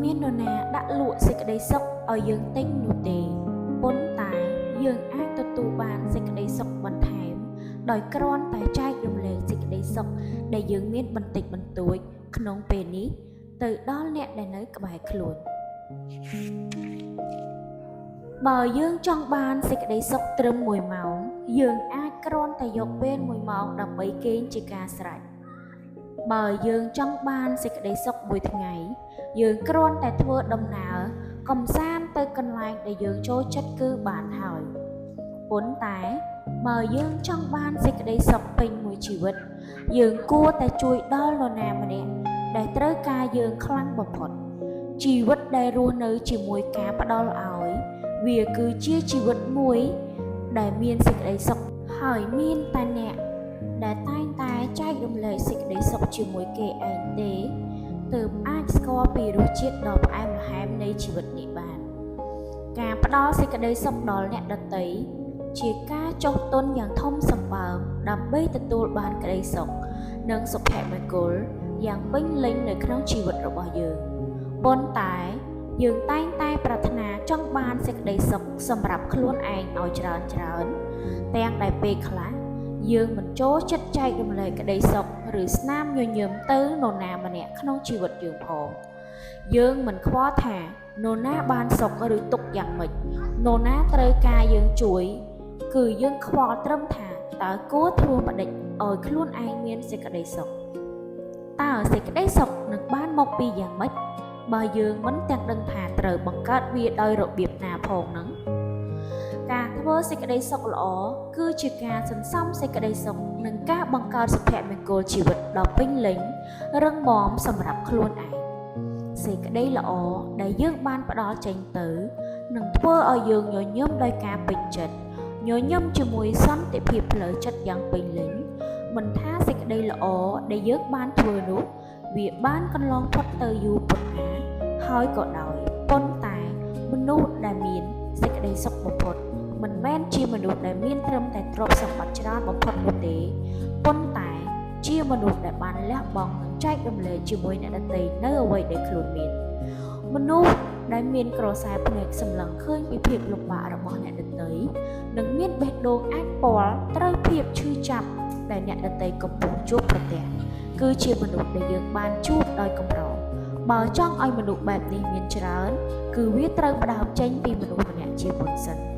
មាននរណាដាក់លក់សេចក្តីសុខឲ្យយើងទិញនោះទេប៉ុន្តែយើងអាចទទួលបានសេចក្តីសុខបន្ថែមដោយគ្រាន់តែចែករំលែកសេចក្តីសុខដែលយើងមានបន្តិចបន្តួចក្នុងពេលនេះទៅដល់អ្នកដែលនៅក្បែរខ្លួនបើយើងចង់បានសេចក្តីសុខត្រឹម1ម៉ោងយើងអាចគ្រាន់តែយកពេល1ម៉ោងដើម្បីគេងជាការស្រេចបើយើងចង់បានសេចក្តីសុខមួយថ្ងៃយើងគ្រាន់តែធ្វើដំណើរកំសាន្តទៅកន្លែងដែលយើងចូលចិត្តគឺបានហើយប៉ុន្តែបើយើងចង់បានសេចក្តីសុខពេញមួយជីវិតយើងគួរតែជួយដល់នរណាម្នាក់ដែលត្រូវការយើងខ្លាំងបំផុតជីវិតដែលរស់នៅជាមួយការផ្ដល់ឲ្យវាគឺជាជីវិតមួយដែលមានសេចក្តីសុខហើយមានតែអ្នកដែលតែងតែចែករំលែកសេចក្តីសុខជាមួយគេឯងទេទើបអាចស្គាល់ពីរសជាតិដ៏ផ្អែមល្ហែមនៃជីវិតនេះបានការផ្ដល់សេចក្តីសុខដល់អ្នកដទៃជាការចុះទុនយ៉ាងធំសម្បើមដើម្បីទទួលបានក្តីសុខនិងសុភមង្គលយ៉ាងពេញលេញនៅក្នុងជីវិតរបស់យើងប៉ុន្តែយើងតែងតែប្រាថ្នាចង់បានសេចក្តីសុខសម្រាប់ខ្លួនឯងឲ្យច្រើនច្រើនទាំងដែលពេលខ្លះយើងមិនចូលចិត្តចែករំលែកក្តីសុខឬស្នាមញញឹមទៅនរណាម្នាក់ក្នុងជីវិតយើងផងយើងមិនខ្វល់ថានរណាបានសុខឬទុក្ខយ៉ាងម៉េចនរណាត្រូវការយើងជួយគឺយើងខ្វល់ត្រឹមថាតើគួរធ្វើម្តេចឲ្យខ្លួនឯងមានសេចក្តីសុខតើសេចក្តីសុខនឹងបានមកពីយ៉ាងម៉េចបើយើងមិនទាំងដឹងថាត្រូវបង្កើតវាដោយរបៀបណាផងហ្នឹងការធ្វើសេចក្តីសុខល្អគឺជាការសន្សំសេចក្តីសុខនិងការបង្កើតសុភមង្គលជីវិតដ៏ពេញលេញរឹងមាំសម្រាប់ខ្លួនឯងសេចក្តីល្អដែលយើងបានផ្ដល់ចេញទៅនឹងធ្វើឲ្យយើងញញឹមដោយការពេញចិត្តញញឹមជាមួយសន្តិភាពផ្លូវចិត្តយ៉ាងពេញលេញមិនថាសេចក្តីល្អដែលយើងបានធ្វើនោះវាបានកន្លងផុតទៅយូរប៉ុណ្ណាហើយក៏ដោយប៉ុន្តែមនុស្សដែលមានសេចក្តីសុខបំផុតមិនមែនជាមនុស្សដែលមានត្រឹមតែទ្រព្យសម្បត្តិច្រើនបំផុតនោះទេប៉ុន្តែជាមនុស្សដែលបានលះបង់និងចែករំលែកជាមួយអ្នកដទៃនៅអ្វីដែលខ្លួនមានមនុស្សដែលមានក្រសែភ្នែកសម្លឹងឃើញពីភាពលំបាករបស់អ្នកដទៃនិងមានបេះដូងអាចពាល់ត្រូវភាពឈឺចាប់ដែលអ្នកដទៃកំពុងជួបប្រទះគឺជាមនុស្សដែលយើងបានជួបដោយកម្របើចង់ឲ្យមនុស្សបែបនេះមានច្រើនគឺវាត្រូវផ្ដើមចេញពីមនុស្សម្នាក់ជាមុនសិន។